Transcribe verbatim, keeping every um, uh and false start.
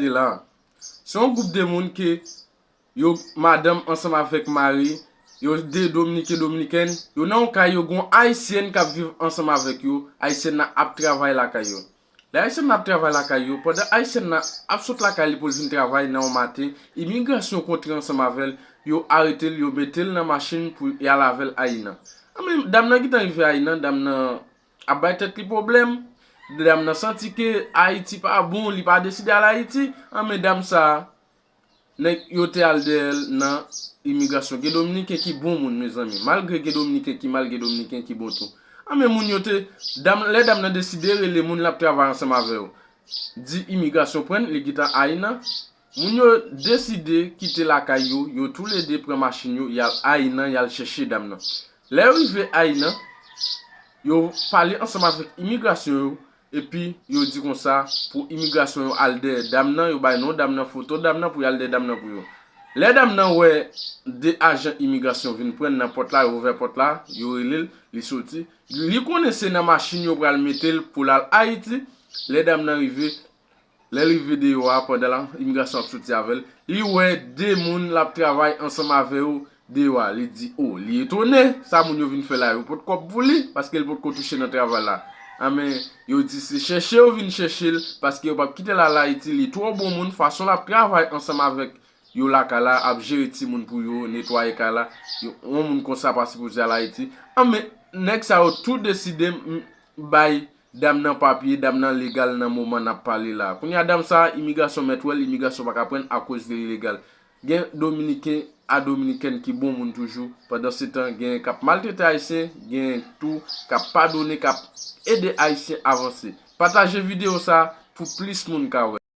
de la. Se yon gwoup de moun ke yo madanm ansanm avèk mari, yo de dominiken, dominikèn, yo nan yon kay, yo gon ayisyèn k ap viv ansanm avèk yo, ayisyèn nan ap travay lakay yo. Lè ayisyèn nan ap travay lakay yo, pandan ayisyèn nan ap sot lakay li pou l vin travay nan yon maten, imigrasyon kontre ansanm avè l, yo arete l, yo mete l nan machin pou y al avè l Ayinan. Anben, dam nan gentan rive Ayinan, dam nan ap bay tèt li pwoblèm. Dam nan santi ke Ayiti pa bon, li pa deside al Ayiti. Anben, dam sa a, nèg yo te al dèyè l nan imigrasyon. Gen dominiken ki bon moun, mezanmi. Malgre gen dominiken ki mal, gen dominiken ki bon tou. Anben, moun yo te, dam, lè dam nan deside rele moun l ap travay ansanm avè yo, di imigrasyon pran l, li gentan Ayinan. Moun yo deside kite lakay yo, yo toulede pran machin yo, y al Ayinan, y al chèche dam nan. Lè yo rive Ayinan, yo pale ansanm avèk imigrasyon yo, epi yo di konsa pou imigrasyon yo al dèyè dam nan, yo bay non dam nan, foto dam nan pou y al dèyè dam nan pou yo. Lè dam nan wè de ajan imigrasyon vin pran l nan pòt la, yo ouvè pòt la, yo rele l, li soti. Li konnen se nan machin yo pral mete l pou l al Ayiti. Lè dam nan rive, lè l rive deyò a, pandan la, imigrasyon ap soti avè l, li wè de moun l ap travay ansanm avè yo deyò a. Li di, o, li etone, sa moun yo vin fè la, yo pot kòb pou li, paske l potko touche nan travay la. Anben, yo di se chèche yo vin chèche l, paske yo p ap kite l al Ayiti, li twò bon moun, fason l ap travay ansanm avèk yo lakay la, ap jere timoun pou yo, netwaye kay la, yo, yon moun konsa pa sipoze al Ayiti. Anben, nèg sa yo tou deside m, bay dam nan papye, dam nan legal nan moman n ap pale la. Kounye a dam sa a, imigrasyon mèt wè l, imigrasyon pa ka pran l akoz li legal. Gen dominiken a dominikèn ki bon moun toujou, pandan se tan gen k ap maltrete ayisyen, gen tou k ap padone, k ap ede ayisyen avanse. Pataje videyo sa a pou plis moun ka wè.